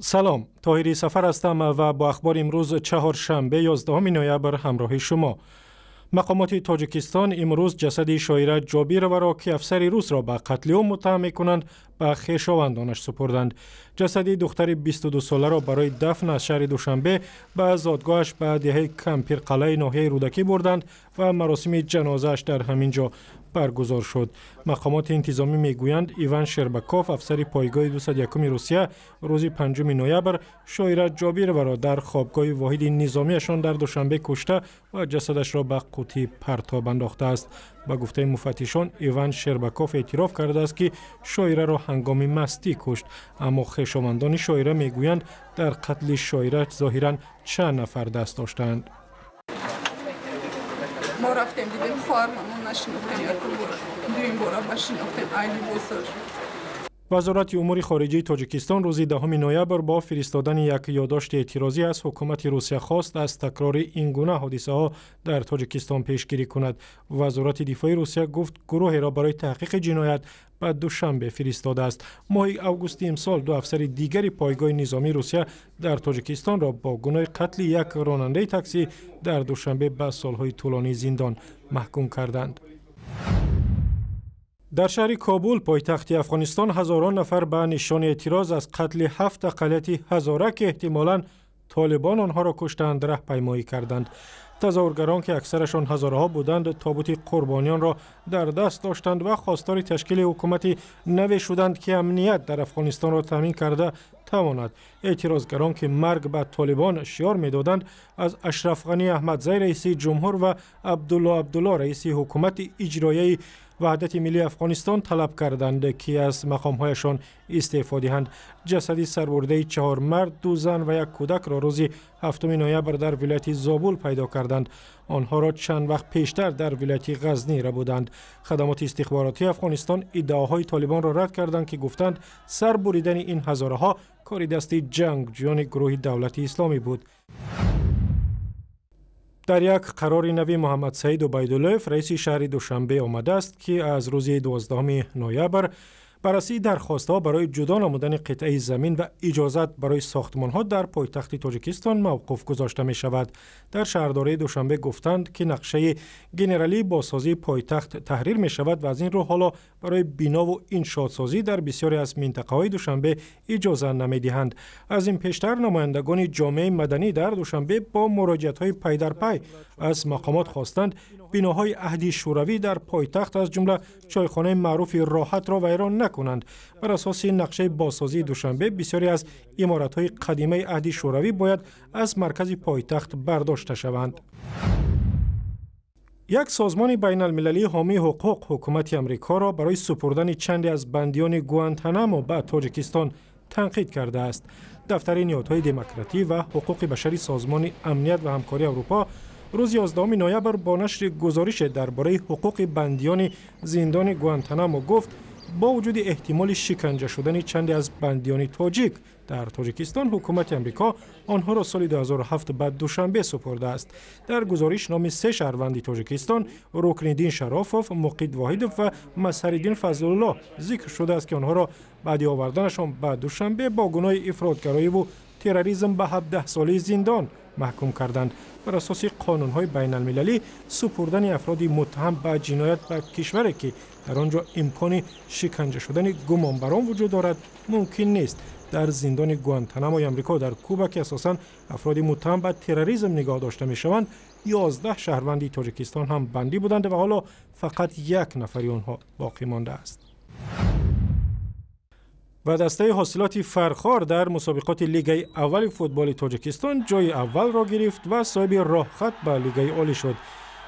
Салом, Тоҳири Сафар ҳастам ва бо ахбори имрӯз, чаҳоршанбе, 11 ноябр, ҳамроҳи шумо. Мақомоти Тоҷикистон имрӯз ҷасади Шоира Ҷобироваро, ки афсари русро ба қатли ом муттаҳам мекунанд, ба хешовандонаш супурданд. Ҷасади духтари 22-соларо барои дафн аз шаҳри Душанбе ба зодгоҳаш, ба деҳаи Кампирқалъаи ноҳияи Рӯдакӣ бурданд ва маросими ҷанозааш дар ҳамин ҷо баргузор шуд. Мақомоти интизомӣ мегӯянд, Иван Шербаков, афсари пойгоҳи 201 Русия, рӯзи 5 ноябр Шоира Ҷобироваро дар хобгоҳи воҳиди низомиашон дар Душанбе кушта ва ҷасадашро ба қутӣ партоб андохтааст. Ба гуфтаи муфаттишон, Иван Шербаков эътироф кардааст, ки Шоираро ҳангоми мастӣ кушт, аммо хешовандони Шоира мегӯянд, дар қатли Шоира зоҳиран чанд нафар даст доштаанд. Мо рафтем, дидем хоҳарма, мо нашинохтем якум бора, дуюм бора ба шинохтем, ай либосаш. Вазорати умури хориҷии Тоҷикистон рӯзи 10 ноябр бо фиристодани як ёддошти эътирозӣ аз ҳукумати Русия хост, аз такрори ин гуна ҳодисаҳо дар Тоҷикистон пешгирӣ кунад. Вазорати дифои Русия гуфт, гурӯҳеро барои таҳқиқи ҷиноят ба Душанбе фиристодааст. Моҳи августи имсол ду афсари дигари пойгоҳи низомии Русия дар Тоҷикистонро бо гуноҳи қатли як ронандаи таксӣ дар Душанбе ба солҳои тӯлонии зиндон маҳкум карданд. Дар шаҳри Кобул, пойтахти Афғонистон, ҳазорон нафар ба нишони эътироз аз қатли ҳафт ақаллияти ҳазора, ки эҳтимолан Толибон онҳоро куштаанд, раҳпаймоӣ карданд. Тазоҳургарон, ки аксарашон ҳазораҳо буданд, тобути қурбониёнро дар даст доштанд ва хостори ташкили ҳукумати наве шуданд, ки амният дар Афғонистонро таъмин карда тавонад. Эътирозгарон, ки «Марг ба Толибон» шиёр медоданд, аз Ашраф Ғанӣ Аҳмадзай, раиси ҷумҳур, ва Абдулло Абдулло, раиси ҳукумати иҷроияи Ваҳдати миллии Афғонистон, талаб карданд, ки аз мақомҳояшон истеъфо диҳанд. Ҷасади сарбурдаи чаҳор мард, ду зан ва як кӯдакро рӯзи 7 ноябр дар вилояти Зобул пайдо карданд. Онҳоро чанд вақт пештар дар вилояти Ғазнӣ рабуданд. Хадамоти истихборотии Афғонистон иддаоҳои Толибонро рад карданд, ки гуфтанд, сар буридани ин ҳазораҳо кори дасти ҷангҷӯёни гурӯҳи Давлати Исломӣ буд. Дар як қарори нави Муҳаммадсаид Убайдуллоев, раиси шаҳри Душанбе, омадааст, ки аз рӯзи 12 ноябр баррасии дархостҳо барои ҷудо намудани қитъаи замин ва иҷозат барои сохтмонҳо дар пойтахти Тоҷикистон мавқуф гузошта мешавад. Дар шаҳрдории Душанбе гуфтанд, ки нақшаи генералии бозсозии пойтахт таҳрир мешавад ва аз ин рӯ ҳоло барои бинову иншоотсозӣ дар бисёре аз минтақаҳои Душанбе иҷоза намедиҳанд. Аз ин пештар намояндагони ҷомеаи маданӣ дар Душанбе бо муроҷиатҳои пайдарпай аз мақомот хостанд, биноҳои аҳди Шӯравӣ дар пойтахт, аз ҷумла чойхонаи маъруфи Роҳатро вайрон накунанд. Бар асоси нақшаи бозсозии Душанбе, бисёре аз иморатҳои қадимаи аҳди Шӯравӣ бояд аз маркази пойтахт бардошта шаванд. Як созмони байналмилалии ҳомии ҳуқуқ ҳукумати Амрикоро барои супурдани чанде аз бандиёни Гуантанамо ба Тоҷикистон танқид кардааст. Дафтари ниҳодҳои демократӣ ва ҳуқуқи башари Созмони Амният ва Ҳамкории Аврупо рӯзи 11 ноябр бо нашри гузорише дар бораи ҳуқуқи бандиёни зиндони Гуантанамо гуфт, бо вуҷуди эҳтимоли шиканҷа шудани чанде аз бандиёни тоҷик дар Тоҷикистон, ҳукумати Амрико онҳоро соли 2007 ба Душанбе супурдааст. Дар гузориш номи се шаҳрванди Тоҷикистон, Рукниддин Шарофов, Муқид Воҳидов ва Мазҳариддин Фазлуллоҳ, зикр шудааст, ки онҳоро баъди оварданашон ба Душанбе бо гуноҳи ифротгароиву терроризм ба 17-солаи зиндон маҳкум карданд. Бар асоси қонунҳои байналмилалӣ, супурдани афроди муттаҳам ба ҷиноят ба кишваре, ки дар он ҷо имкони шиканҷа шудани гумонбарон вуҷуд дорад, мумкин нест. Дар зиндони Гуантанамои Амрико дар Куба, ки асосан афроди муттаҳам ба терроризм нигоҳ дошта мешаванд, 11 шаҳрванди Тоҷикистон ҳам бандӣ буданд ва ҳоло фақат як нафари онҳо боқӣ мондааст. Ва дастаи Ҳосилоти Фархор дар мусобиқоти Лигаи аввали футболи Тоҷикистон ҷои аввалро гирифт ва соҳиби роҳхат ба Лигаи олӣ шуд.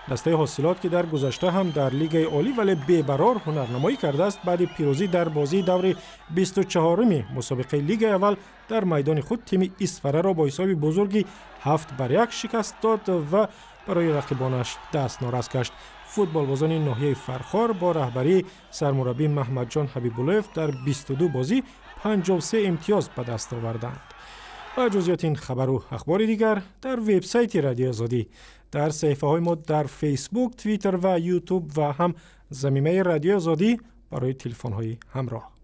Дастаи Ҳосилот, ки дар гузашта ҳам дар Лигаи олӣ, вале бебарор ҳунарнамоӣ кардааст, баъди пирӯзӣ дар бозии даври 24-уми мусобиқаи Лигаи аввал дар майдони худ тими Исфараро бо ҳисоби бузурги 7-1 шикаст дод ва барои рақибонаш даст норас гашт. Футболбозони ноҳияи Фархор бо раҳбарии сармураббӣ Маҳмадҷон Ҳабибуллоев дар 22 бозӣ 53 имтиёз ба даст оварданд. Ва ҷузъиёти ин хабару ахбори дигар дар вебсайти Радиои Озодӣ, дар саҳифаҳои мо дар Фейсбук, Твиттер ва Ютуб ва ҳам замимаи Радиои Озодӣ барои телефонҳои ҳамроҳ.